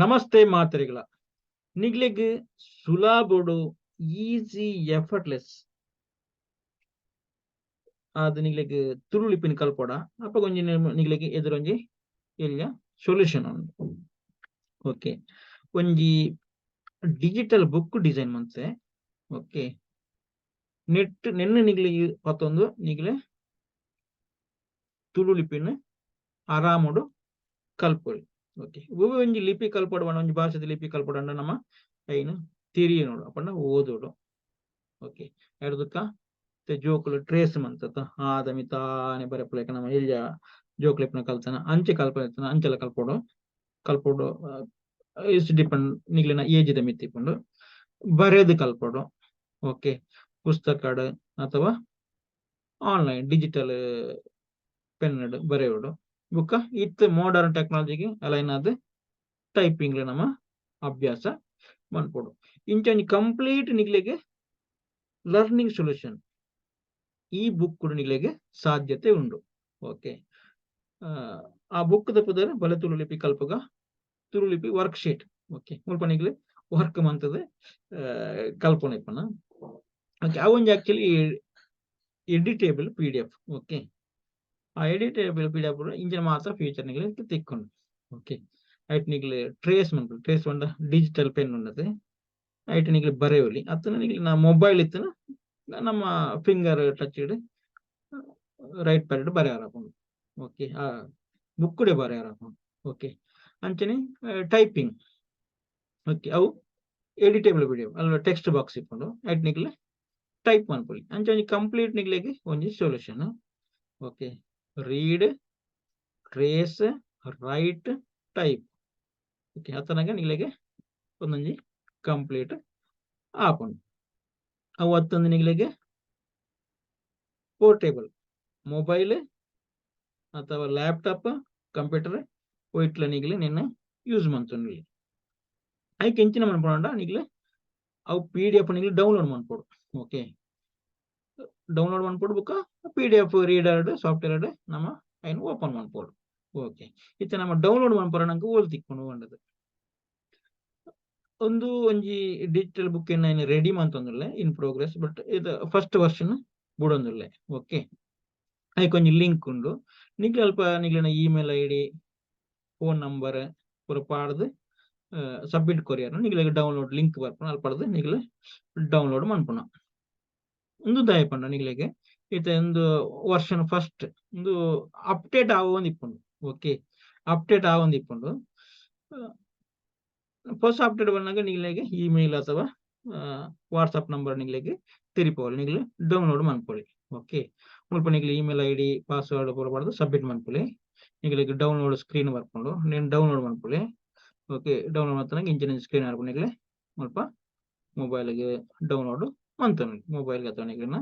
Namaste ಮಾತೆರೆಗ್ಲ. ನಿಗ್ಲೆಗ್ ಸುಲಾಬೋಡು, easy, effortless ಆದ್ ನಿಗ್ಲೆಗ್ ತುಳು ಲಿಪಿನ್ ಕಲ್ಪೊಡ? ಅಪಗ ಒಂಜಿ ನಿಗ್ಲೆಗ್ ಎದುರೊಂಜಿ ಎಲ್ಯ ಸೊಲ್ಯೂಷನ್ ಉಂಡು. ಓಕೆ, ಒಂಜಿ ಡಿಜಿಟಲ್ ಬುಕ್ ಡಿಸೈನ್ ಮಂತೆ. ಓಕೆ, ನೆಟ್ ನೆನ್ನೆ ನಿಗ್ಲೆ ಪತ್ತೊಂದು ನಿಗ್ಲೆ ತುಳು ಲಿಪಿನ್ ಆರಾಮೊಡು ಕಲ್ಪೊಲಿ. ಓಕೆ, ಒವ್ವೆ ಒಂಜಿ ಲಿಪಿ ಕಲ್ಪೊಡು ಪಂಡ, ಒಂಜಿ ಭಾಷೆದ ಲಿಪಿ ಕಲ್ಪೊಡು ಪಂಡ ನಮ್ಮ ಐನ್ ತೆರಿಯೊನೊಡು ಪಂಡ ಓದೊಡು. ಓಕೆ, ಐಡ್ದ್ ಜೋಕುಲು ಟ್ರೇಸ್ ಮಂತತ ಆದ ಮಿತಾನೆ ಬರೆಪುಲೆಕ ನಮ್ಮ ಎಲ್ಯ ಜೋಕುಲು ಇಪ್ಪುನ ಕಲ್ತನ ಅಂಚೆ ಕಲ್ಪ ಅಂಚೆಲ ಕಲ್ಪೊಡು ಕಲ್ಪೊಡು. Is depend, ನಿಗ್ಲೆನ ಏಜ್ ದ ಮಿತ್ತ್ ಇಪ್ಪುಂಡು. ಬರೆದ್ ಕಲ್ಪೊಡು. ಓಕೆ, ಪುಸ್ತಕಡ್ ಅಥವಾ ಆನ್ಲೈನ್ ಡಿಜಿಟಲ್ ಪೆನ್ ಬರೆಯೊಡು. ಬುಕ್ಕ ಇತ್ತೆ ಮಾಡರ್ನ್ ಟೆಕ್ನಾಲಜಿಗೆ ಅಲೈನ್ ಆದ್ ಟೈಪಿಂಗ್ ನಮ್ಮ ಅಭ್ಯಾಸ ಮನ್ಪೊಡು. ಇಂಚ ಒಂಜಿ ಕಂಪ್ಲೀಟ್ ನಿಗ್ಲೆಗ್ ಲರ್ನಿಂಗ್ ಸೊಲ್ಯೂಷನ್ ಈ ಬುಕ್ ನಿಗ್ಲೆಗ್ ಸಾಧ್ಯತೆ ಉಂಡು. ಓಕೆ, ಆ ಬುಕ್ ದ ಪುದರ್ ಬಲೆ ತುಳು ಲಿಪಿ ಕಲ್ಪುಗ, ತುಳು ಲಿಪಿ ವರ್ಕ್ ಶೀಟ್. ಓಕೆ, ಮುಲ್ಪ ನಿಗ್ಲೆ ವರ್ಕ್ ಮಂತದ ಕಲ್ಪೊನ ಇಪ್ಪುನ. ಓಕೆ, ಅವು ಒಂಜಿ ಆಕ್ಚುಲಿ ಎಡಿಟೇಬಲ್ ಪಿಡಿಎಫ್. ಓಕೆ, ಆ ಎಡಿಟೇಬಲ್ ಪಿಡಿಎಫ್ ಇಂಚಿನ ಮಾತ್ರ ಫೀಚರ್ ನಿಗ್ಲೆ ತಿಕ್ಕುಂಡು. ಓಕೆ, ಐಟ್ ನಿಗ್ಲೆ ಟ್ರೇಸ್ ಮನ್ಪೊಲಿ. ಟ್ರೇಸ್ ಪಂಡ ಡಿಜಿಟಲ್ ಪೆನ್ ಉಂಡತೆ, ಐಟ್ ನಿಗ್ಲೆ ಬರೆಯೊಲಿ. ಅತ್ತನ ನಿಗ್ಲೆ ಮೊಬೈಲ್ ಇತ್ತನ ನಮ್ಮ ಫಿಂಗರ್ ಟಚ್ ರೈಟ್ ಪ್ಯಾಡ್ ಬರೆಯರ ಆಪುಂಡು. ಓಕೆ, ಆ ಬುಕ್ಕುಡೆ ಬರೆಯರ ಆಪುಂಡು. ಓಕೆ, ಅಂಚನೆ ಟೈಪಿಂಗ್. ಓಕೆ, ಅವು ಎಡಿಟೇಬಲ್ ಪಿಡಿಎಫ್, ಅಲ್ಲ ಟೆಕ್ಸ್ಟ್ ಬಾಕ್ಸ್ ಇಪ್ಪುಂಡು, ಐಟ್ ನಿಗ್ಲೆ ಟೈಪ್ ಮನ್ಪೊಲಿ. ಅಂಚ ಒಂಜಿ ಕಂಪ್ಲೀಟ್ ನಿಗ್ಲೆಗ್ ಒಂಜಿ solution. Okay, read, trace, write, type. Okay, ಅತ್ತನಗ ನಿಗ್ಲೆಗ್ ಒಂದೊಂಜಿ ಕಂಪ್ಲೀಟ್ ಆಪುಂಡು. ಅವು ಅತ್ತಂದು ನಿಗ್ಲೆಗ್ ಪೋರ್ಟೇಬಲ್ ಮೊಬೈಲ್ ಅಥವಾ ಲ್ಯಾಪ್ಟಾಪ್, ಕಂಪ್ಯೂಟರ್ ಒಯ್ಟ್ಲ ನಿಗ್ಲೆ ನಿನ್ನ ಯೂಸ್ ಮಂತೊನೊಲಿ. ಐಕ್ ಎಂಚಿನ ಮನ್ಪೊಡಂಡ, ನಿಗ್ಲೆ ಅವು ಪಿಡಿಎಫ್ ನಿಗ್ಲೆ ಡೌನ್ಲೋಡ್ ಮನ್ಪೊಡು. ಓಕೆ, ಡೌನ್ಲೋಡ್ ಮನ್ಪೊಡು. ಬುಕ್ಕ ಪಿಡಿಎಫ್ ರೀಡರ್ ಸಾಫ್ಟ್ವೇರ್ ನಮ್ಮ ಐನ್ ಓಪನ್ ಮನ್ಪೊಡು. ಓಕೆ, ಇತ್ತೆ ನಮ್ಮ ಡೌನ್ಲೋಡ್ ಮನ್ಪೊರ ನಂಗೆ ಓಲ್ ತಿಕ್ಕುಂಡು ಪಂಡದು, ಒಂದು ಒಂಜಿ ಡಿಜಿಟಲ್ ಬುಕ್ ಏನ್ ರೆಡಿ ಮಂತೊಂದುಲ್ಲೆ, ಇನ್ ಪ್ರೋಗ್ರೆಸ್, ಬಟ್ ಇದು ಫಸ್ಟ್ ವರ್ಷನ್ ಬುಡೊಂದುಲ್ಲೆ. ಓಕೆ, ಐಕ್ ಒಂಜಿ ಲಿಂಕ್ ಉಂಡು. ನಿಗ್ಲೆ ಅಲ್ಪ ನಿಗ್ಲೆನ ಇಮೇಲ್ ಐಡಿ, ಫೋನ್ ನಂಬರ್ ಪೂರ ಪಾಡ್ದು ಸಬ್ಮಿಟ್ ಕೊರಿಯರ್, ನಿಗ್ಲೆಗ್ ಡೌನ್ಲೋಡ್ ಲಿಂಕ್ ಬರ್ಪುಂಡು. ಅಲ್ಪ ನಿಗ್ಲೆ ಡೌನ್ಲೋಡ್ ಮನ್ಪುನ. ಉಂದು ದಾಯೆ ಪಂಡ, ನಿಗ್ಲೆಗ್ ಇತ್ತೆ ಒಂದು ವರ್ಷನ್ ಫಸ್ಟ್ ಉಂದು ಅಪ್ಡೇಟ್ ಆವೊಂದು ಇಪ್ಪುಂಡು. ಓಕೆ, ಅಪ್ಡೇಟ್ ಆವೊಂದು ಇಪ್ಪುಂಡು. ಹೊಸ ಅಪ್ಡೇಟ್ ಬಂದಾಗ ನಿಗ್ಲೆಗ್ ಇಮೇಲ್ ಅಥವಾ ವಾಟ್ಸಪ್ ನಂಬರ್ ನಿಗ್ಲೆಗ್ ತೆರಿಪೋಲಿ, ನಿಗ್ಲೆ ಡೌನ್ಲೋಡ್ ಮನ್ಪೊಲಿ. ಓಕೆ, ಮುಲ್ಪ ನಿಗ್ಲೆ ಇಮೇಲ್ ಐಡಿ, ಪಾಸ್ವರ್ಡ್ ಪೂರ ಪಾಡ್ದು ಸಬ್ಮಿಟ್ ಮನ್ಪೊಲಿ. ನಿಗ್ಲೆಗ್ ಡೌನ್ಲೋಡ್ ಸ್ಕ್ರೀನ್ ಬರ್ಪುಂಡು, ನೀನು ಡೌನ್ಲೋಡ್ ಮನ್ಪೊಲಿ. ಓಕೆ, ಡೌನ್ಲೋಡ್ ಮಲ್ತನಗ ಇಂಚಿನ ಸ್ಕ್ರೀನ್ ಬರ್ಪುಂಡು. ನಿಗ್ಲೆ ಮುಲ್ಪ ಮೊಬೈಲ್ಗೆ ಡೌನ್ಲೋಡ್ ಮಂತೊನೊಲಿ, ಮೊಬೈಲ್ಗೆ ಅಥವಾ ನಿಗ್ಲೆನ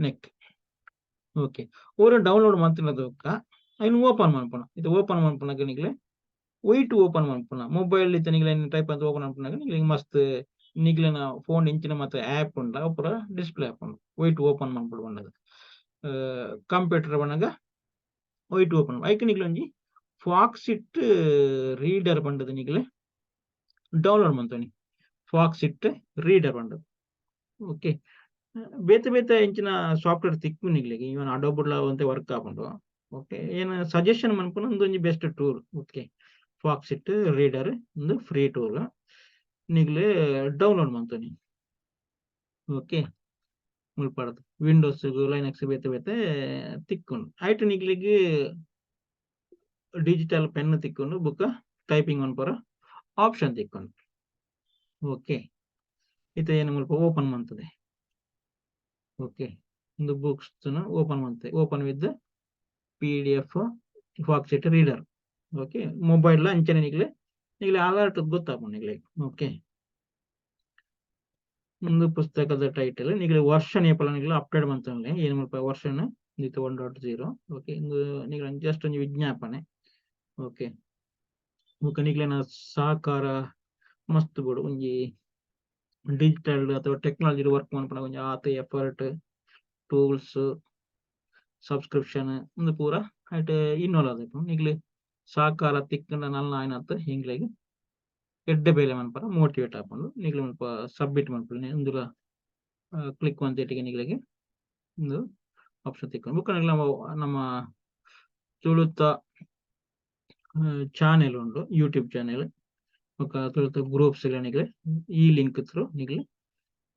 ನೆಕ್. ಓಕೆ, ಓರ ಡೌನ್ಲೋಡ್ ಮಂತಿನ ಬೊಕ್ಕ ಐನ್ ಓಪನ್ ಮನ್ಪುನ. ಇದು ಓಪನ್ ಮನ್ಪುನಗ ನಿಗ್ಲೆ ಒಯ್ಟ್ ಓಪನ್ ಮನ್ಪುನ? ಮೊಬೈಲ್ ಇತ್ತೆ ನಿಗ್ಲೆ ಟೈಪ್ ಅಂತ ಓಪನ್ ಮನ್ಪುನಗ ನಿಗ್ಲೆ ಮಸ್ತ್ ನಿಗ್ಲೆನ ಫೋನ್ ಇಂಚಿನ ಮತ್ತೆ ಆ್ಯಪ್ ಉಂಡ, ಅವು ಪೂರ ಡಿಸ್ಪ್ಲೇ ಆಪುಂಡು. ಒಯ್ಟ್ ಓಪನ್ ಮನ್ಪೊಡು ಪಂಡದು, ಕಂಪ್ಯೂಟರ್ ಪನ್ನಗ ಒಯ್ಟ್ ಓಪನ್. ಐಕ್ ನಿಗ್ಲೆ ಒಂಜಿ ಫಾಕ್ಸಿಟ್ ರೀಡರ್ ಪಂಡದು ನಿಗ್ಲೆ ಡೌನ್ಲೋಡ್ ಮಂತೊನಿ, ಫಾಕ್ಸಿಟ್ ರೀಡರ್ ಪಂಡದು. ಓಕೆ, ಬೇತೆ ಬೇತೆ ಇಂಚಿನ ಸಾಫ್ಟ್ವೇರ್ ತಿಕ್ಕು ನಿಗ್ಲೆಗ್, ಇವನ್ ಅಡೋಬುಡ್ಲ ಒಂತೆ ವರ್ಕ್ ಆಪುಂಡು. ಓಕೆ, ಏನು ಸಜೆಷನ್ ಮನ್ಪುನ ಒಂಜಿ best tool. Okay, Foxit reader ಒಂದು ಫ್ರೀ ಟೂಲ್, ನಿಗ್ಲೆ ಡೌನ್ಲೋಡ್ ಮಂತೊನಿ. ಓಕೆ, ಮುಲ್ಪಡದು ವಿಂಡೋಸ್, ಲೈನಕ್ಸ್ ಬೇತೆ ಬೇತೆ ತಿಕ್ಕುಂಡು. ಐಟ್ ನಿಗ್ಲೆಗ್ ಡಿಜಿಟಲ್ ಪೆನ್ ತಿಕ್ಕುಂಡು, ಬುಕ್ಕ ಟೈಪಿಂಗ್ ಮನ್ಪರ ಆಪ್ಷನ್ ತಿಕ್ಕುಂಡು. ಓಕೆ, ಇತ್ತೆ ಏನು ಮುಲ್ಪ ಓಪನ್ ಮಂತದೆ. ಓಕೆ, ಒಂದು ಬುಕ್ಸ್ ಓಪನ್ ಮಂತೆ, open with PDF Foxit reader. Okay, mobile ಅಂಚನೆ ನಿಗ್ಲೆ ನಿಗ್ಲೆ ಅಲರ್ಟ್ ಗೊತ್ತಾಪುಂಡು ನಿಗ್ಲೆ. ಓಕೆ, ಒಂದು ಪುಸ್ತಕದ ಟೈಟಲ್, ನಿಗ್ಲೆ ವರ್ಷನ್ ಏಪಲ ನಿಗ್ಲೆ ಅಪ್ಡೇಟ್ ಮಂತೊನ್ಲೆ. ಏನು ಮುಲ್ಪ ವರ್ಷನ್ 1.0. ಓಕೆ, ಇಂದು ನಿಗ್ಲೆ ಜಸ್ಟ್ ಒಂಜಿ ವಿಜ್ಞಾಪನೆ. ಓಕೆ, ಬೊಕ್ಕ ನಿಗ್ಲೆನ ಸಹಕಾರ ಮಸ್ತ್ ಬೋಡು. ಒಂಜಿ ಡಿಜಿಟಲ್ ಅಥವಾ ಟೆಕ್ನಾಲಜಿ ವರ್ಕ್ ಮನ್ಪುನ ಒಂಜಿ ಆತ್ ಎಫರ್ಟ್, ಟೂಲ್ಸ್, ಸಬ್ಸ್ಕ್ರಿಪ್ಷನ್ ಉಂದು ಪೂರ ಐಟ್ ಇನ್ವಾಲ್ವ್ ಆದಿಪ್ಪುಂಡು. ನಿಗ್ಲೆ ಸಹಕಾರ ತಿಕ್ಕಂಡ ನಲ್ಲ ಆಯ್ನತ್ ಎಂಕ್ಲೆಗ್ ಎಡ್ಡೆ ಬೇಲೆ ಮನ್ಪರ ಮೋಟಿವೇಟ್ ಆಪುಂಡು. ನಿಕ್ಲೆ ಮುಲ್ಪ ಸಬ್ಮಿಟ್ ಮನ್ಪುನೆ ಇಂದುಲ ಕ್ಲಿಕ್ ಮಂತೇಟಿಗೆ ನಿಕ್ಲೆಗ್ ಉಂದು ಆಪ್ಷನ್ ತಿಕ್ಕುಂಡು. ಬೊಕ್ಕ ನಿಕ್ಲೆ ನಮ್ಮ ನಮ್ಮ ತುಳುತ ಚಾನೆಲ್ ಉಂಡು, ಯೂಟ್ಯೂಬ್ ಚಾನೆಲ್ ಬೊಕ್ಕ ತುಳುತ ಗ್ರೂಪ್ಸ್ ನಿಕ್ಲೆ ಈ ಲಿಂಕ್ ಥ್ರೂ ನಿಕ್ಲೆ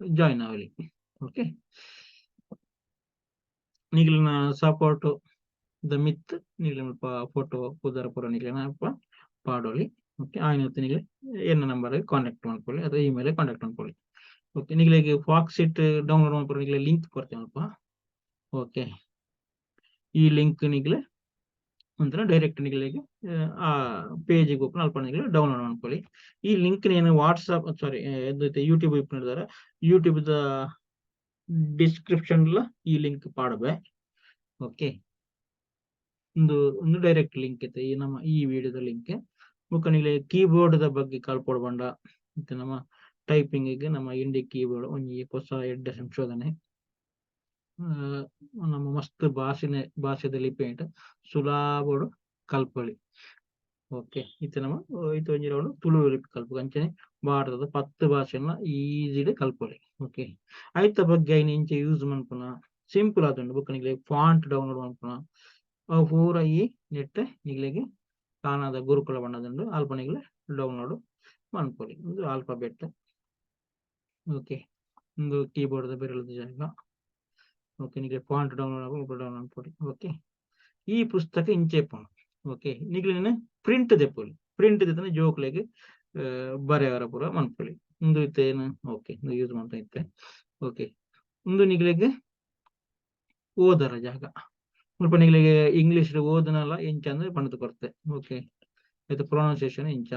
ಜಾಯಿನ್ ಆವೊಲಿ. ಓಕೆ, ನಿಕ್ಲೆನ ಸಪೋರ್ಟ್ ದ ಮಿತ್ತ್ ನಿಕ್ಲೆ ಮುಲ್ಪ ಫೋಟೋ ಪುದರ್ ಪೂರ ನಿಕ್ಲೆನ ಅಲ್ಪ ಪಾಡೊಲಿ. ಓಕೆ, ಆಯ್ನತ್ ನಿಕ್ಲೆ ಎನ್ನ ನಂಬರ್ ಕಾಂಟ್ಯಾಕ್ಟ್ ಮನ್ಪೊಲಿ ಅಥವಾ ಇಮೇಲ್ ಕಾಂಟ್ಯಾಕ್ಟ್ ಮನ್ಪೊಲಿ. ಓಕೆ, ನಿಕ್ಲೆಗ್ ಫಾಕ್ಸಿಟ್ ಡೌನ್ಲೋಡ್ ಮನ್ಪುನ ನಿಕ್ಲೆ ಲಿಂಕ್ ಕೊರ್ತೆ ಮುಲ್ಪ. ಓಕೆ, ಈ ಲಿಂಕ್ ನಿಕ್ಲೆ ಒಂಥರ ಡೈರೆಕ್ಟ್ ನಿಕ್ಲೆಗ್ ಆ ಪೇಜ್ ಪೋಪುನ, ಅಲ್ಪ ನಿಕ್ಲೆ ಡೌನ್ಲೋಡ್ ಮನ್ಪೊಲಿ. ಈ ಲಿಂಕ್ ನೇನು ವಾಟ್ಸ್ಆಪ್, ಸಾರಿ, ಯೂಟ್ಯೂಬ್ ಇಪ್ಪುನ ಯೂಟ್ಯೂಬ್ ದ ಡಿಸ್ಕ್ರಿಪ್ಷನ್ ಈ ಲಿಂಕ್ ಪಾಡಬೆ. ಓಕೆ, ಒಂದು ಒಂದು ಡೈರೆಕ್ಟ್ ಲಿಂಕ್ ಇತ್ತೆ ಈ ನಮ್ಮ ಈ ವಿಡಿಯೋದ ಲಿಂಕ್. ಬೊಕ್ಕ ನಿಕ್ಲೆ ಕೀಬೋರ್ಡ್ ದ ಬಗ್ಗೆ ಕಲ್ಪೊಡು ಪಂಡ, ಇತ್ತೆ ನಮ್ಮ ಟೈಪಿಂಗ್ ನಮ್ಮ ಇಂಡಿಕ್ ಕೀಬೋರ್ಡ್ ಒಂಜಿ ಹೊಸ ಎಡ್ಡೆ ಸಂಶೋಧನೆ. ನಮ್ಮ ಮಸ್ತ್ ಭಾಷೆನೆ ಭಾಷೆದ ಲಿಪಿ ಸುಲಭಡು ಕಲ್ಪೊಲಿ. ಓಕೆ, ಇತ್ತೆ ನಮ್ಮ ಇತ್ತೆ ಒಂಜಿ ರೌಂಡ್ ತುಳು ಲಿಪಿ ಕಲ್ಪುಗ. ಅಂಚನೆ ಭಾರತದ 10 ಭಾಷೆನ ಈಸಿಡ್ ಕಲ್ಪೊಲಿ. ಓಕೆ, ಐತ ಬಗ್ಗೆ ಐನ್ ಇಂಚ ಯೂಸ್ ಮನ್ಪುನ ಸಿಂಪಲ್ ಆತುಂಡು. ಬೊಕ್ಕ ನಿಕ್ಲೆ ಫಾಂಟ್ ಡೌನ್ಲೋಡ್ ಮನ್ಪುನ ಅವು ಪೂರ ಈ ನೆಟ್ ನಿಕ್ಲೆಗ್ ಕಾಣದ ಗುರುಕುಲ ಬಣ್ಣದುಂಡು, ಅಲ್ಪ ನಿಕ್ಲೆ ಡೌನ್ಲೋಡ್ ಮನ್ಪೊಲಿ. ಉಂದು ಆಲ್ಫಾಬೆಟ್. ಓಕೆ, ಉಂದು ಕೀಬೋರ್ಡ್ ದ ಬೆರಳುದ ಜಾಗ. ಓಕೆ, ನಿಕ್ಲೆ ಫಾಂಟ್ ಡೌನ್ಲೋಡ್ ಡೌನ್ಲೋಡ್ ಮನ್ಪೊಲಿ. ಓಕೆ, ಈ ಪುಸ್ತಕ ಇಂಚೆ ಇಪ್ಪುಂಡು. ಓಕೆ, ನಿಕ್ಲೆನ ಪ್ರಿಂಟ್ ದೆಪ್ಪೊಲಿ. ಪ್ರಿಂಟ್ ದೆತ್ತುಂಡ ಜೋಕ್ಲೆಗ್ ಬರೆಯವರ ಪೂರ ಮನ್ಪೊಲಿ. ಉಂದು ಇತ್ತೆ ಏನು? ಓಕೆ, ಉಂದು ಯೂಸ್ ಮಂತ ಇತ್ತೆ. ಓಕೆ, ಉಂದು ನಿಕ್ಲೆಗ್ ಓದರ ಜಾಗ. ಮುಲ್ಪ ನಿಕ್ಲೆಗ್ ಇಂಗ್ಲಿಷ್ ಓದನಲ ಎಂಚ ಅಂದ್ ಪಂಡ್ದ್ ಕೊರ್ತೆ. ಓಕೆ, ಐತ ಪ್ರೊನೌನ್ಸಿಯೇಷನ್ ಇಂಚ,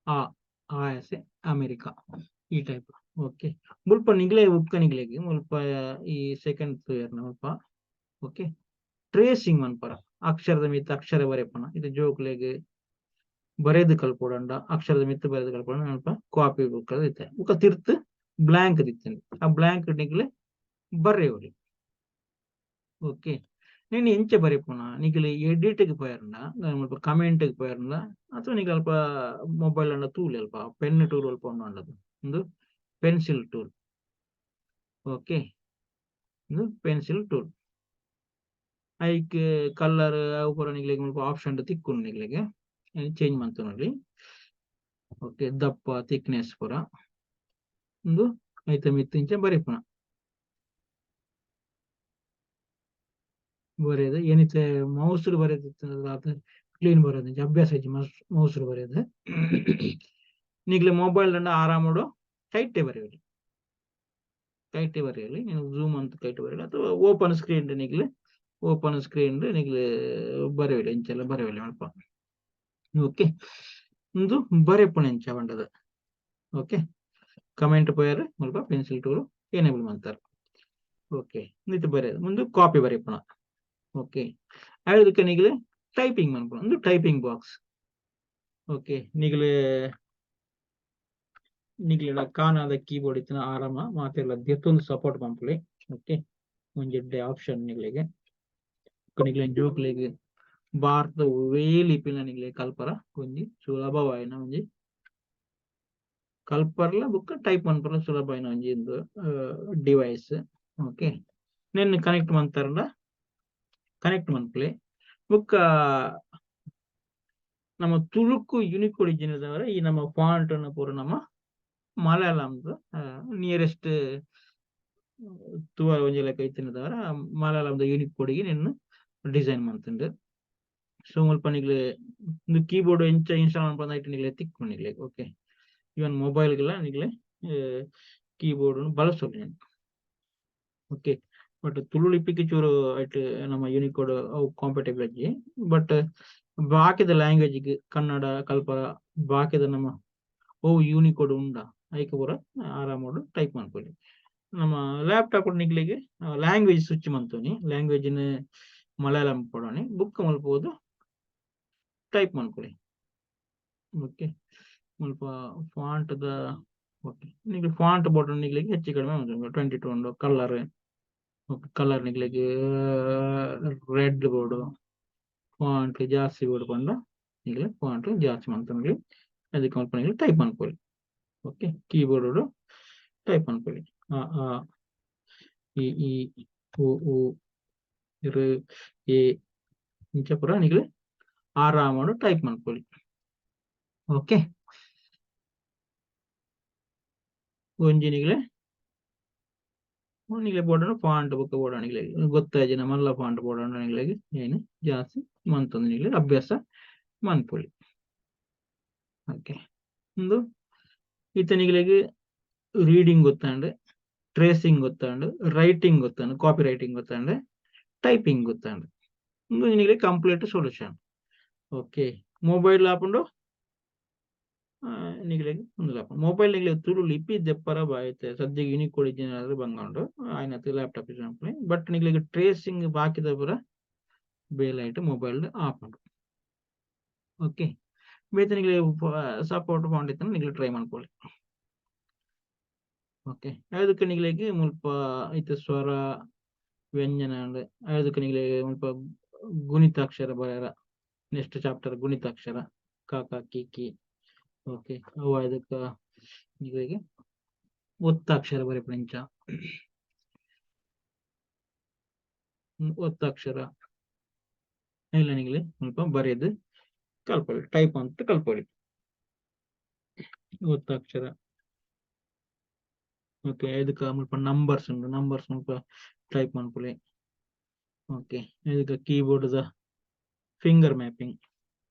ಆ ಆಯಸೆ ಅಮೆರಿಕ ಈ ಟೈಪ್. ಓಕೆ, ಮುಲ್ಪ ನಿಗ್ಲೆ ಬುಕ್ಕ ನಿಗ್ಲೆಗ್ ಮುಲ್ಪ ಈ ಸೆಕೆಂಡ್ ಇಯರ್ ಮುಲ್ಪ. ಓಕೆ, ಟ್ರೇಸಿಂಗ್ ಮನ್ಪರ, ಅಕ್ಷರದ ಮಿತ್ತ್ ಅಕ್ಷರ ಬರೆಪುನ. ಇದು ಜೋಕ್ಲೆಗ್ ಬರೆದು ಕಲ್ಪೊಡಂಡ, ಅಕ್ಷರದ ಮಿತ್ತ್ ಬರೆದು ಕಲ್ಪೊಡ ಮುಲ್ಪ ಕಾಪಿ ಬುಕ್ ಇತ್ತೆ. ಬುಕ್ಕ ತಿರ್ತ್ ಬ್ಲಾಂಕ್ ದಿತ್ತುಂಡು, ಆ ಬ್ಲಾಂಕ್ ನಿಕ್ಲೆ ಬರೆಯೊಲಿ. ಓಕೆ, ನೀನು ಎಂಚ ಬರೆಪುನ? ನಿಕ್ಲೆ ಎಡಿಟ್ ಗ್ ಪೋಯರ್ಂಡ, ಮುಲ್ಪ ಕಮೆಂಟ್ ಗ್ ಪೋಯರ್ಂಡ, ಅಥವಾ ನಿಕ್ಲೆ ಅಲ್ಪ ಮೊಬೈಲ್ ಅಂಡ ತೂಲೆ, ಅಲ್ಪ ಪೆನ್ ಟೂಲ್ ಅಲ್ಪ ಉಂಡು. ಉಂದು ಪೆನ್ಸಿಲ್ ಟೂಲ್. ಓಕೆ, ಉಂದು ಪೆನ್ಸಿಲ್ ಟೂಲ್. ಐಕ್ ಕಲರ್ ಅವು ಪೂರ ನಿಕ್ಲೆಗ್ ಮುಲ್ಪ ಆಪ್ಷನ್ ತಿಕ್ಕುಂಡು, ನಿಕ್ಲೆಗ್ ಚೇಂಜ್ ಮಂತೊನೊಲಿ. ಓಕೆ, ದಪ್ಪ ಥಿಕ್ನೆಸ್ ಪೂರ. ಉಂದು ಐತ ಮಿತ್ತ್ ಇಂಚ ಬರೆಪುನ ಬರೆದು. ಏನಿತ್ತೆ ಮೌಸ್ ಬರೆದಿತ್ತು, ಕ್ಲೀನ್ ಬರೋದು ಅಭ್ಯಾಸ ಇಜ್ಜಿ ಮೌಸ್ ಬರೆದು. ನಿಕ್ಲೆ ಮೊಬೈಲ್ ಆರಾಮಡು ಕೈಟೆ ಬರೆಯಲಿ, ಕೈಟೆ ಬರೆಯಲಿ. ನೀನು ಝೂಮ್ ಅಂತ ಕೈಟೆ ಬರೆಯಲಿ ಅಥವಾ ಓಪನ್ ಸ್ಕ್ರೀನ್ ನಿಕ್ಲೆ ಓಪನ್ ಸ್ಕ್ರೀನ್ ನಿಕ್ಲೆ ಬರೆಯಲಿ, ಇಂಚೆಲ್ಲ ಬರೆಯಲಿ ಅಲ್ಪ. ಓಕೆ, ಉಂದು ಬರೆಪುನ ಇಂಚ ಪಂಡದ. ಓಕೆ, ಕಮೆಂಟ್ ಪೋಯರ್ ಮುಲ್ಪ ಪೆನ್ಸಿಲ್ ಟೂಲ್ ಎನೇಬಲ್ ಮಂತಾರೆ. ಓಕೆ, ಇಂದು ಬರೆಯೋದು ಮುಂದೆ ಕಾಪಿ ಬರೆಪುನ. ಓಕೆ, ಅದಕ್ಕೆ ನಿಕ್ಲೆ ಟೈಪಿಂಗ್ ಮನ್ಪುನ. ಒಂದು ಟೈಪಿಂಗ್ ಬಾಕ್ಸ್. ಓಕೆ, ನಿಕ್ಲೆ ನಿಕ್ಲೆಡ ಕಾಣದ ಕೀಬೋರ್ಡ್ ಇತ್ತಿನ ಆರಾಮ ಮಾತೆರ್ಲ ದೆತ್ತೊಂದು ಸಪೋರ್ಟ್ ಮನ್ಪುಲೆ. ಓಕೆ, ಒಂಜಿ ಎಡ್ಡೆ ಆಪ್ಷನ್ ನಿಕ್ಲೆಗ್. ನಿಕ್ಲೆನ ಜೋಕ್ಲೆಗ್ ಭಾರತದ ಒವ್ವೇ ಲಿಪಿನ ನಿಕ್ಲೆ ಕಲ್ಪರ ಒಂಜಿ ಸುಲಭವಾಯಿನ ಒಂಜಿ ಕಲ್ಪರ್ಲ ಬೊಕ್ಕ ಟೈಪ್ ಮನ್ಪರ್ಲ ಸುಲಭವಾಯಿನ ಒಂಜಿ ಇಂದು ಡಿವೈಸ್. ಓಕೆ, ನೆನ್ ಕನೆಕ್ಟ್ ಮಂತಾರಂಡ ಕನೆಕ್ಟ್ ಮನ್ಪುಲೆ. ಬೊಕ್ಕ ನಮ್ಮ ತುಳುಕು ಯುನಿಕೋಡ್ ಇಜ್ಜಿನ ಈ ನಮ್ಮ ಫಾಂಟ್ ಅನ್ನು ಪೂರ ನಮ್ಮ ಮಲಯಾಳಂ ನಿಯರೆಸ್ಟ್ ತೂವರ ಒಂಜಿ ಲೆಕ್ಕ ಇತ್ತಿನ ತವರ ಮಲಯಾಳಂದ ಯೂನಿಕೋಡ್ ಗೆ ನೆನ್ ಡಿಸೈನ್ ಮಂತುಂಡು. ಸೊ ಮುಲ್ಪ ನಿಕ್ಲೆ ಉಂದು ಕೀಬೋರ್ಡ್ ಎಂಚ ಇನ್ಸ್ಟಾಲ್ ಮನ್ಪುನ ಐಟ್ ನಿಕ್ಲೆ ತಿಕ್ಕುಂಡು ನಿಕ್ಲೆ. ಓಕೆ, ಇವನ್ ಮೊಬೈಲ್ ಗೆಲ ನಿಕ್ಲೆ ಕೀಬೋರ್ಡ್ ಬಳಸೊಲಿ. ಓಕೆ, ಬಟ್ ತುಳು ಲಿಪಿಕ್ ಚೂರು ಐಟ್ ನಮ್ಮ ಯೂನಿಕೋಡ್ ಅವು ಕಾಂಪ್ಯಾಟಿಬಲ್ ಇಜ್ಜಿ. ಬಟ್ ಬಾಕಿದ ಲ್ಯಾಂಗ್ವೇಜ್ ಗ್ ಕನ್ನಡ ಕಲ್ಪರ ಬಾಕಿದ ನಮ್ಮ ಒವು ಯೂನಿಕೋಡ್ ಉಂಡ ಐಕ್ ಪೂರ ಆರಾಮಡ್ ಟೈಪ್ ಮನ್ಪೊಲಿ. ನಮ್ಮ ಲ್ಯಾಪ್ಟಾಪ್ ನಿಕ್ಲೆಗ್ ಲ್ಯಾಂಗ್ವೇಜ್ ಸ್ವಿಚ್ ಮಂತೊನಿ, ಲ್ಯಾಂಗ್ವೇಜ್ ನ್ ಮಲಯಾಳಂ ಪಡೋನಿ, ಬುಕ್ ಮಲ್ಪೋದು ಟೈಪ್ ಮನ್ಪೊಲಿ. ಓಕೆ, ಮುಲ್ಪ ಫಾಂಟ್ ದ. ಓಕೆ, ನಿಕ್ಲೆ ಫಾಂಟ್ ಬಟನ್ ನಿಕ್ಲೆಗ್ ಹೆಚ್ಚು ಕಡಿಮೆ 22 ಉಂಡು. ಕಲರ್, ಓಕೆ, ಕಲರ್ ನಿಕ್ಲೆಗ್ ರೆಡ್ ಬೋಡು, ಫಾಂಟ್ ಜಾಸ್ತಿ ಬೋಡು ಪಂಡ ನಿಕ್ಲೆ ಫಾಂಟ್ ಜಾಸ್ತಿ ಮಲ್ತೊನೊಲಿ. ಅದಕ್ಕೆ ಮಲ್ಪ ನಿಕ್ಲೆ ಟೈಪ್ ಮನ್ಪೊಲಿ. ಓಕೆ, ಕೀಬೋರ್ಡ್ ಟೈಪ್ ಮನ್ಪೊಲಿ. ಅ, ಆ, ಇ, ಈ, ಉ, ಊ, ಋ, ಎ ಇಂಚ ಪೂರ ನಿಕ್ಲೆ ಆರಾಮಡ್ ಟೈಪ್ ಮನ್ಪೊಲಿ. ಓಕೆ, ಒಂಜಿ ನಿಕ್ಲೆ ನಿಕ್ಲೆ ಬೋಡಂಡ ಫಾಂಟ್ ಬೊಕ್ಕ ಬೋಡ ನಿಕ್ಲೆ ಗೊತ್ತಾಯಿಜಿನ ಮಲ್ಲ ಫಾಂಟ್ ಬೋಡಂಡ ನಿಕ್ಲೆಗ್ ಏನು ಜಾಸ್ತಿ ಮಂತೊಂದು ನಿಕ್ಲೆ ಅಭ್ಯಾಸ ಮನ್ಪೊಲಿ. ಓಕೆ, ಉಂದು ಇತ್ತೆ ನಿಕ್ಲೆಗ್ ರೀಡಿಂಗ್ ಗೊತ್ತಾಂಡ್, ಟ್ರೇಸಿಂಗ್ ಗೊತ್ತಾಂಡ್, ರೈಟಿಂಗ್ ಗೊತ್ತಾಂಡ್, ಕಾಪಿ ರೈಟಿಂಗ್ ಗೊತ್ತಾಂಡ್, ಟೈಪಿಂಗ್ ಗೊತ್ತಾಂಡ್. ಉಂದು ನಿಕ್ಲೆಗ್ ಕಂಪ್ಲೀಟ್ ಸೊಲ್ಯೂಷನ್. ಓಕೆ, ಮೊಬೈಲ್ ಆಪುಂಡು ನಿಕ್ಲೆಗ್ ಉಂದು ಆಪುಂಡು. ಮೊಬೈಲ್ ನಿಕ್ಲೆಗ್ ತುಳು ಲಿಪಿ ದೆಪ್ಪರ ಬಾಯತೆ ಸದ್ಯಗ್ ಯೂನಿಕೋಡ್ ಇಜ್ಜಿಂಡ ಬಂಗ ಉಂಡು ಆಯ್ನತ್ ಲ್ಯಾಪ್ಟಾಪ್ ಯೂಸ್ ಮನ್ಪುನೆ. ಬಟ್ ನಿಕ್ಲೆಗ್ ಟ್ರೇಸಿಂಗ್ ಬಾಕಿದ ಪೂರ ಬೇಲೆ ಮೊಬೈಲ್ ಆಪುಂಡು. ಓಕೆ, ಬೇತೆ ನಿಕ್ಲೆಗ್ ಸಪೋರ್ಟ್ ಫಾಂಟ್ ಇತ್ತಂಡ ನಿಕ್ಲೆ ಟ್ರೈ ಮನ್ಪೊಲಿ. ಓಕೆ, ಅದಕ್ಕೆ ನಿಕ್ಲೆಗ್ ಮುಲ್ಪ ಇತ್ತೆ ಸ್ವರ ವ್ಯಂಜನ ಉಂಡು. ಅದಕ್ಕೆ ನಿಕ್ಲೆಗ್ ಮುಲ್ಪ ಗುಣಿತಾಕ್ಷರ ಬರೆಯರ, ನೆಕ್ಸ್ಟ್ ಚಾಪ್ಟರ್ ಗುಣಿತಾಕ್ಷರ ಕ ಕ ಕಿ ಕಿ. ಓಕೆ, ಅವು ಅದಕ್ಕೆ ನಿಕ್ಲೆಗ್ ಒತ್ತಾಕ್ಷರ ಬರೆಪುನ ಇಂಚ ಒತ್ತಾಕ್ಷರ ಇಲ್ಲ ನಿಕ್ಲೆ ಮುಲ್ಪ ಬರೆದು ಕಲ್ಪೊಲಿ, ಟೈಪ್ ಅಂತ ಕಲ್ಪೊಲಿ ಒತ್ತಾಕ್ಷರ. ಓಕೆ, ಇದಕ್ಕೆ ಮುಲ್ಪ ನಂಬರ್ಸ್ ಉಂಡು, ನಂಬರ್ಸ್ ಮುಲ್ಪ ಟೈಪ್ ಮನ್ಪೊಲಿ. ಓಕೆ, ಇದಕ್ಕೆ ಕೀಬೋರ್ಡ್ ದ ಫಿಂಗರ್ ಮ್ಯಾಪಿಂಗ್.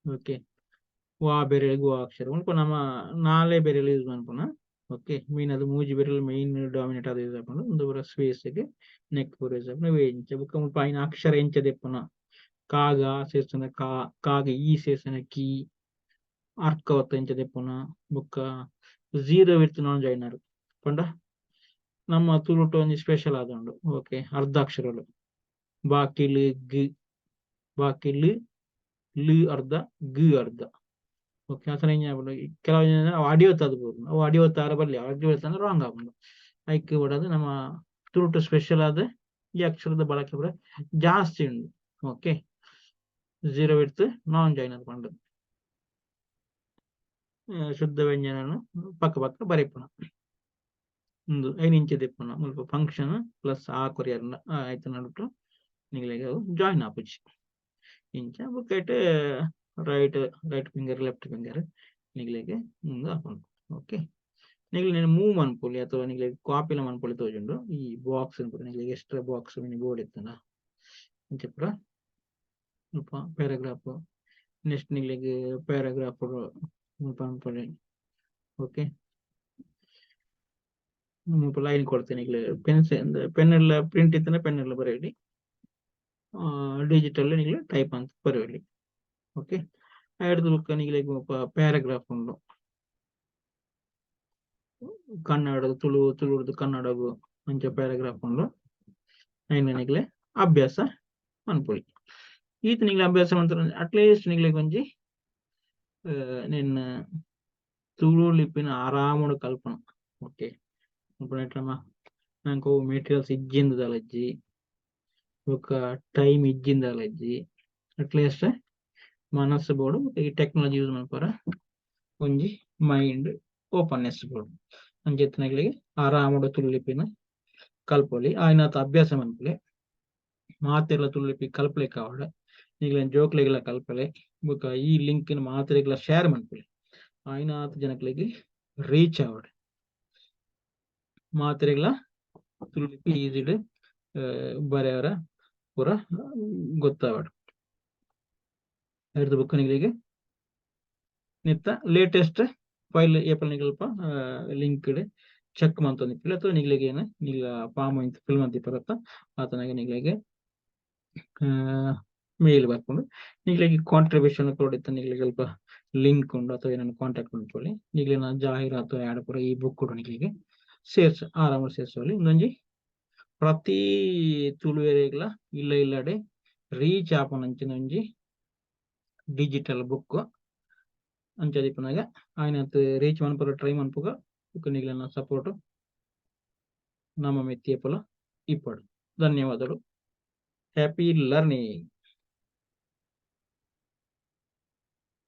ಓಕೆ, ವಾ ಬೆರೆಲ್ಗ್ ವಾ ಅಕ್ಷರ ಮುಲ್ಪ ನಮ್ಮ ನಾಲೆ ಬೆರೆಲ್ ಯೂಸ್ ಮನ್ಪುನ. ಓಕೆ, ಮೇನ್ ಅದು ಮೂಜಿ ಬೆರೆಲ್ ಮೇನ್ ಡಾಮಿನೇಟ್ ಆದ್ ಯೂಸ್ ಆಪುಂಡು. ಉಂದು ಪೂರ ಸ್ಪೇಸ್ ಗ್ ನೆಕ್ ಪೂರ ಯೂಸ್ ಆಪುಂಡು. ಇಂಚ ಬೊಕ್ಕ ಮುಲ್ಪ ಐನ ಅಕ್ಷರ ಎಂಚ ದೆಪ್ಪುನ, ಕಾಗ ಆ ಸೇರ್ಸಂಡ ಕಾ, ಕಾಗ ಈ ಸೇರ್ಸಂಡ ಕಿ, ಅರ್ಕ ಒತ್ತ ಎಂಚ ದೆಪ್ಪುನ, ಬೊಕ್ಕ ಜೀರೋ ವಿಡ್ತ್ ನಾನ್ ಜಾಯಿನರ್ ಪಂಡ ನಮ್ಮ ತುಳುಟು ಒಂಜಿ ಸ್ಪೆಷಲ್ ಆದುಂಡು. ಓಕೆ, ಅರ್ಧಾಕ್ಷರಲು ಬಾಕಿಲ್ ಗ್, ಬಾಕಿಲ್ ಲ್ ಅರ್ಧ ಗ್ ಅರ್ಧ. ಓಕೆ, ಅಸಲ ಎಂಚ ಆಪುಂಡು ಕೆಲವು ಜನ ಅವು ಅಡಿಯೊತ್ತಾದ್ ಬೋಡು, ಅವು ಅಡಿಯೊತ್ತಾರ ಬಲ್ಲಿ, ಅಡಿಯೊತ್ತಂದ್ರೆ ರಾಂಗ್ ಆಪುಂಡು. ಐಕ್ ಬೋಡಾದ್ ನಮ್ಮ ತುಳುಟು ಸ್ಪೆಷಲ್ ಆದ್ ಈ ಅಕ್ಷರದ ಬಳಕೆ ಪೂರ ಜಾಸ್ತಿ ಉಂಡು. Okay, zero width non joiner ಪಂಡ ಶುದ್ಧ ವ್ಯಂಜನ ಪಕ್ಕ ಪಕ್ಕ ಬರೆಪುನ ಉಂದು ಐನ್ ಇಂಚ ದೆಪ್ಪುನ ಮುಲ್ಪ ಫಂಕ್ಷನ್ ಪ್ಲಸ್ ಆ ಕೊರಿಯರ್ ಆಯ್ತು ನಡುಟು ನಿಕ್ಲೆಗ್ ಅವು ಜಾಯಿನ್ ಆಪುಜಿ. ಇಂಚ ಬೊಕ್ಕ right right finger left finger ನಿಕ್ಲೆಗ್ ಉಂದು ಆಪುಂಡು. ಓಕೆ, ನಿಕ್ಲೆ ಮೂವ್ ಮನ್ಪೊಲಿ ಅಥವಾ ನಿಕ್ಲೆಗ್ ಕಾಪಿಲ ಮನ್ಪೊಲಿ ತೋಜುಂಡು. ಈ ಬಾಕ್ಸ್ ನಿಕ್ಲೆಗ್ ಎಕ್ಸ್ಟ್ರಾ ಬಾಕ್ಸ್ ಮಿನಿ ಬೋರ್ಡ್ ಇತ್ತುಂಡ ಇಂಚ ಪೂರ ಮುಲ್ಪ ಪ್ಯಾರಾಗ್ರಾಫ್. ನೆಕ್ಸ್ಟ್ ನಿಕ್ಲೆಗ್ ಪ್ಯಾರಾಗ್ರಾಫ್ ಮುಲ್ಪ ಮನ್ಪೊಲಿ. ಓಕೆ, ಮುಲ್ಪ ಲೈನ್ ಕೊಡ್ತೇನೆ ನಿಕ್ಲೆ ಪೆನ್ಸಿಲ್ ಪೆನ್ ಎಲ್ಲ ಪ್ರಿಂಟ್ ಇತ್ತಂಡ ಪೆನ್ ಎಲ್ಲ ಬರೆಯಲಿ, ಡಿಜಿಟಲ್ ನಿಕ್ಲೆ ಟೈಪ್ ಅಂತ ಬರೆಯಲಿ. ಓಕೆ, ಐಡ್ದ್ ಬೊಕ್ಕ ನಿಕ್ಲೆಗ್ ಮುಲ್ಪ ಪ್ಯಾರಾಗ್ರಾಫ್ ಉಂಡು. ಕನ್ನಡದ ತುಳು, ತುಳುರ್ದು ಕನ್ನಡಗು ಅಂಚ ಪ್ಯಾರಾಗ್ರಾಫ್ ಉಂಡು. ಐನ ನಿಕ್ಲೆ ಅಭ್ಯಾಸ ಮನ್ಪೊಲಿ. ಈತ್ ನಿಕ್ಲೆ ಅಭ್ಯಾಸ ಮಂತ್ರ ಅಟ್ಲೀಸ್ಟ್ ನಿಕ್ಲೆಗ್ ಒಂಜಿ ನಿನ್ನ ತುಳು ಲಿಪಿನ ಆರಾಮಡ್ ಕಲ್ಪುನ. ಓಕೆ, ನಂಕ್ ಒವು ಮೆಟೀರಿಯಲ್ಸ್ ಇಜ್ಜಿಂದ್ ದಾಲ ಇಜ್ಜಿ, ಬೊಕ್ಕ ಟೈಮ್ ಇಜ್ಜಿಂದ್ ದಾಲ ಇಜ್ಜಿ. ಅಟ್ಲೀಸ್ಟ್ ಮನಸ್ಸು ಬೋಡು, ಈ ಟೆಕ್ನಾಲಜಿ ಯೂಸ್ ಮನ್ಪುನ ಒಂಜಿ ಮೈಂಡ್ ಓಪನ್ನೆಸ್ ಬೋಡು. ಅಂಚ ಇತ್ತಿನಕ್ಲೆಗ್ ಆರಾಮಡ್ ತುಳು ಲಿಪಿನ ಕಲ್ಪೊಲಿ, ಆಯಿನಾತ್ ಅಭ್ಯಾಸ ಮನ್ಪುಲೆ. ಮಾತೆರ್ಲ ತುಳು ಲಿಪಿ ಕಲ್ಪುಲೆಕ ಆವಡ್, ನಿಕ್ಲೆನ ಜೋಕ್ಲೆಗ್ಲ ಕಲ್ಪಲೆ. ಬೊಕ್ಕ ಈ ಲಿಂಕ್ ನ್ ಮಾತೆರೆಗ್ಲ ಶೇರ್ ಮನ್ಪುಲೆ, ಆಯಿನಾತ್ ಜನಕ್ಲೆಗ್ ರೀಚ್ ಆವಡ್. ಮಾತೆರೆಗ್ಲ ತುಳು ಲಿಪಿ ಈಸಿಡ್ ಬರೆಯರ ಪೂರ ಗೊತ್ತಾವಡ್. ಐರ್ದ್ ಬೊಕ್ಕ ನಿಕ್ಲೆಗ್ ನೆತ್ತ ಲೇಟೆಸ್ಟ್ ಫೈಲ್ ಏಪಲ್ ನಿಕಲ್ಪ ಲಿಂಕ್ ಡ್ ಚೆಕ್ ಮಂತೊಂದಿಪ್ಪುಲೆ. ಅಥವಾ ನಿಕ್ಲೆಗ್ ಏನ್ ನಿಕ್ಲ ಫಾರ್ಮ್ ಫಿಲ್ ಮಂತಿಪ್ಪರತ್ತ ಆತನಾಗ ನಿಕ್ಲೆಗ್ ಮೇಲ್ ಬರ್ಪುಂಡು. ನಿಕ್ಲೆಗ್ ಕಾಂಟ್ರಿಬ್ಯೂಷನ್ ಕೊರೊಡು ಇತ್ತ ನಿಕ್ಲೆಗ್ ಅಲ್ಪ ಲಿಂಕ್ ಉಂಡು ಅಥವಾ ಏನನ್ನ ಕಾಂಟ್ಯಾಕ್ಟ್ ಮನ್ಪೊಲಿ. ನಿಕ್ಲೆನ ಜಾಹೀರಾತು ಆಡ್ ಪೂರ ಈ ಬುಕ್ ನಿಕ್ಲೆಗ್ ಸೇರ್ಸ್ ಆರಾಮ ಸೇರ್ಸೊಲಿ. ಉಂದೊಂಜಿ ಪ್ರತಿ ತುಳುವೆರೆಗ್ಲ ಇಲ್ಲ ಇಲ್ಲಡೆ ರೀಚ್ ಆಪುನಂಚಿನ ಒಂಜಿ ಡಿಜಿಟಲ್ ಬುಕ್. ಅಂಚ ದಿಪ್ಪುನಗ ಆಯ್ನತ್ ರೀಚ್ ಮನ್ಪುನ ಟ್ರೈ ಮನ್ಪುಗ. ಬೊಕ್ಕ ನಿಕ್ಲೆನ ಸಪೋರ್ಟ್ ನಮ್ಮ ಮಿತ್ತ್ ಏಪಲ ಇಪ್ಪಡ್. ಧನ್ಯವಾದಗಳು. Happy learning.